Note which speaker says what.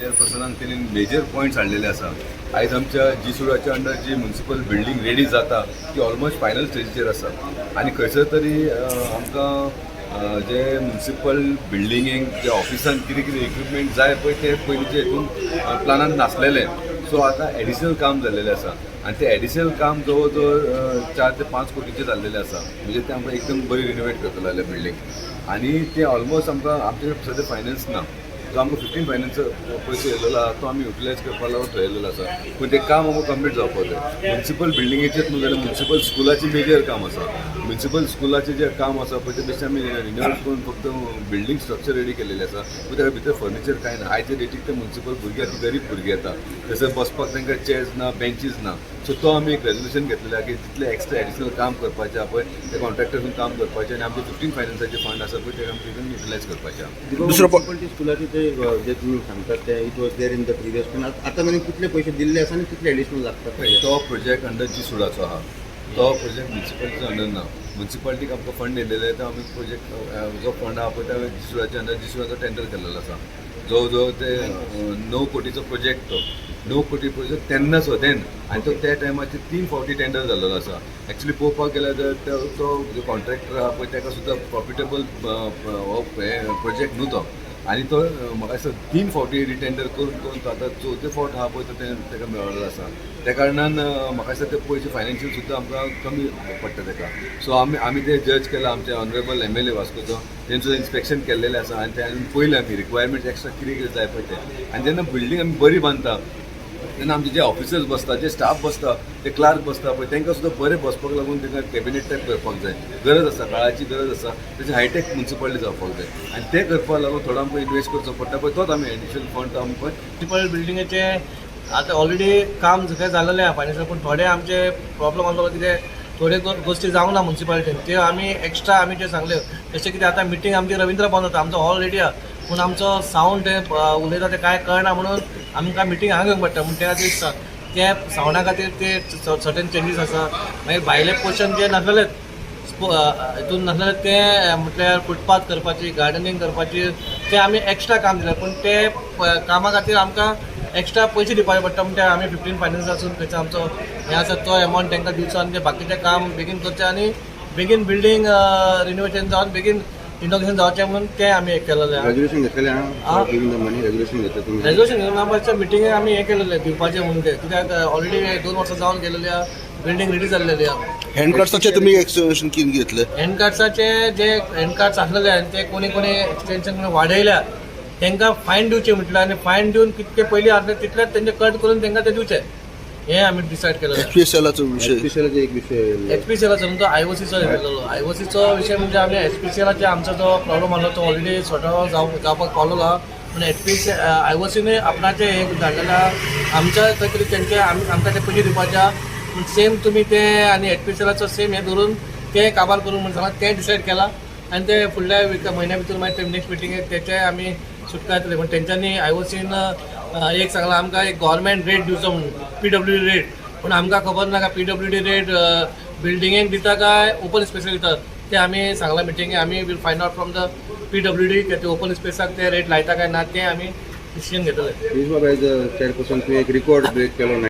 Speaker 1: चेअरपर्सनान तेणी major points हाडलेले आसा. आयज आमच्या जीसुडाच्या अंडर जी म्युन्सिपल बिल्डींग रेडी जाता ती ऑलमोस्ट फायनल स्टेजीचेर आसा आनी खंयसर तरी आमकां जे म्युन्सिपल बिल्डिंगेक जे ऑफिसान कितें कितें इक्विपमेंट जाय पळय, ते पयलींचे हितून प्लानान नासलेले. सो आतां एडिशनल काम जाल्लेलें आसा आनी तें एडिशनल काम जवळ जवळ 4 ते 5 कोटीचें जाल्लेलें आसा. म्हणजे तें आमकां एकदम बरी रिनोवेट करतले जाल्यार बिल्डींग आनी तें ऑलमोस्ट आमकां आमचे कडेन सद्या फायनान्स ना. जो आमकां 15 फायनान्स पयसो येयलेलो आहा, तो आमी युटिलायज करपाक लागून थरयलेलो आसा, पूण तें काम आमकां कंप्लीट जावपाक जाय. म्युन्सिपल बिल्डिंगेचेच न्हू जाल्यार म्युन्सिपल स्कुलाचें मेजर काम आसा. म्युन्सिपल स्कुलाचें जें काम आसा पळय, तें बेश्टें आमी रिनोवेट करून फक्त बिल्डींग स्ट्रक्चर रेडी केलेलें आसा, पूण ताका भितर फर्निचर कांय ना. आयच्या डेटीक ते म्युन्सिपल भुरगीं आतां गरीब भुरगीं येता, थंयसर बसपाक तांकां चेअर्स ना, बेंचीस ना. सो तो आमी एक रेजोल्युशन घेतलेलें आहा की जितलें एक्स्ट्रा एडिशनल काम करपाचें आहा पळय, ते कॉन्ट्रॅक्टरासून काम करपाचें आनी आमचे 15 फायनान्साचे फंड आसा पळय, ते आमी तितून युटिलायज करपाचें आहा.
Speaker 2: दुसरो
Speaker 3: म्युन्सिपालिटी स्कुलाचे ते जे तुमी सांगतात ते it was there in the previous plan. आतां मेरेन कितले पयशे दिल्ले आसा आनी कितले एडिशनल लागतात?
Speaker 1: पळय, तो प्रोजेक्ट अंडर जी सुडाचो आहा, तो प्रोजेक्ट म्युन्सिपालिटीचो अंडर ना. म्युन्सिपालिटीक आमकां फंड येयलेले, तो आमी प्रोजेक्ट जो फंड आहा पळय, त्या जी सुडाच्या अंडर जी सुडाचो टेंडर केल्लो आसा. जवळ जवळ ते 9 कोटीचो प्रोजेक्ट. तो 9 कोटी प्रोजेक्ट तेन्नाचो then आनी तो त्या टायमाचेर तीन फावटी टेंडर जाल्लो आसा. एक्चुली पळोवपाक गेल्यार जर तो जो कॉन्ट्रॅक्टर आहा पळय, ताका सुद्दां प्रॉफिटेबल हो प्रोजेक्ट न्हू तो. आनी तो म्हाका दिसता तीन फावटी रिटेंडर करून करून तो आतां चवथे फावट आहा पळय, तो ताका मेळिल्लो आसा. त्या कारणान म्हाका दिसता ते पयशे फायनान्शियल सुद्दां आमकां कमी पडटा ताका. सो आमी ते जज केला. आमचे ऑनरेबल एमएलए वास्कोचो, तेंचो इन्स्पेक्शन केल्लेलें आसा आनी ते आमी पयलें आमी रिक्वायरमेंट्स एक्स्ट्रा कितें कितें जाय पळय ते. आनी जेन्ना बिल्डींग आमी बरी बांदता, तेन्ना आमचे जे ऑफिसर्स बसता, जे स्टाफ बसता, ते क्लार्क बसता पळय, तांकां सुद्दां बरें बसपाक लागून तांकां कॅबिनेट टायप करपाक जाय. गरज आसा, काळाची गरज आसा. तशें हायटेक म्युन्सिपालिटी जावपाक जाय आनी तें करपाक लागून थोडो आमकां इन्वेस्ट करचो पडटा पळय, तोच आमी एडिशनल फंड आमी पळय
Speaker 4: म्युन्सिपल बिल्डिंगेचे आतां ऑलरेडी काम सगळें जालेलें आहा फायनान्शियल, पूण थोडे आमचे प्रॉब्लम आसलो कितें, थोडे गोश्टी जावंक ना म्युन्सिपालिटीन. त्यो आमी एक्स्ट्रा आमी ते सांगले. जशें कितें आतां मिटींग आमची रवींद्र भवन जाता. आमचो हॉल रेडी आहा, पूण आमचो सावंड ते उलयता ते कांय कळना म्हणून आमकां मिटींग हांगा घेवंक पडटा. म्हूण त्या खातीर ते सावंडा खातीर ते सर्टन चेंजीस आसा. मागीर भायले पोर्शन जे नासलेलेच हितून नासलेले, ते म्हटल्यार फुटपाथ करपाची, गार्डनिंग करपाची, ते आमी एक्स्ट्रा काम दिलें. पूण ते कामा खातीर आमकां एक्स्ट्रा पयशे दिवपाचे पडटा. म्हण ते आमी 15 फायनान्सासून खंयचो आमचो हें आसा, तो एमावंट तांकां दिवचो आनी ते बाकीचें काम बेगीन करचें आनी बेगीन बिल्डींग रिनोवेशन जावन बेगीन इनॉग्रेशन जावचें म्हणून तें आमी हें केलेलें आहा.
Speaker 3: रेजोल्युशन घेतलेलें
Speaker 4: हा.
Speaker 3: आहा, गिवींग the money resolution घेतलं तुम्ही?
Speaker 4: रेजोल्युशन घेवन मिटिंगेक आमी हें केलेलें दिवपाचें म्हणून तें, कित्याक ऑलरेडी 2 वर्सां जावन गेलेली आहा, बिल्डींग रेडी जाल्लेली आहा.
Speaker 2: हँडकार्ट्साचे तुम्ही एक्सटेन्शन कितें घेतले?
Speaker 4: हँडकार्ट्साचे जे हँडकार्ट्स आसलेले आनी ते कोणी कोणी एक्सटेन्शन वाडयल्या, तांकां फायन दिवचे म्हटलें आनी फायन दिवन कितके पयलीं आसले तितलेच तेंचे कट करून तांकां ते दिवचे, हें आमी डिसायड केलेलें.
Speaker 2: एचपीएसएलाचो विशय?
Speaker 3: एचपीसीएलाचे एक विषय.
Speaker 4: एचपीसीएलाचो न्हू, तो आयओसीचो येयलेलो. आयओसीचो विशय म्हणजे आमी एचपीसीएलाचे आमचो जो प्रॉब्लम आसलो, तो ऑलरेडी सॉर्ट आउट जावपाक पावलेलो आहा. पूण एचपीसी आयओसीने आपणाचे हें धाडलेलें आहा आमच्या खंय तरी, तेंचे आमी आमकां ते पयशे दिवपाचे आहा, पूण सेम तुमी ते आनी एचपीसीएलाचो सेम हें धरून ते काबार करूंक म्हूण सांगलां. तें डिसायड केलां आनी ते फुडल्या विका म्हयन्या भितर मागीर ते नेक्स्ट मिटिंगेक तेचे आमी सुटका येतले. पूण तेंच्यांनी आयओसीन एक सांगलां आमकां, एक गव्हर्मेंट रेट दिवचो म्हणून, पीडब्ल्यूडी रेट. पूण आमकां खबर ना काय पीडब्ल्यूडी रेट बिल्डिंगेक दिता काय ओपन स्पेसीक दिता. ते आमी सांगलां मिटिंगेक, आमी will find out from the PWD ते ओपन स्पेसाक ते रेट लायता काय ना, ते आमी डिसिजन घेतले.
Speaker 3: गिरीश बाबा, एज अ चेअरपर्सन तुवें एक रिकॉर्ड ब्रेक केलो.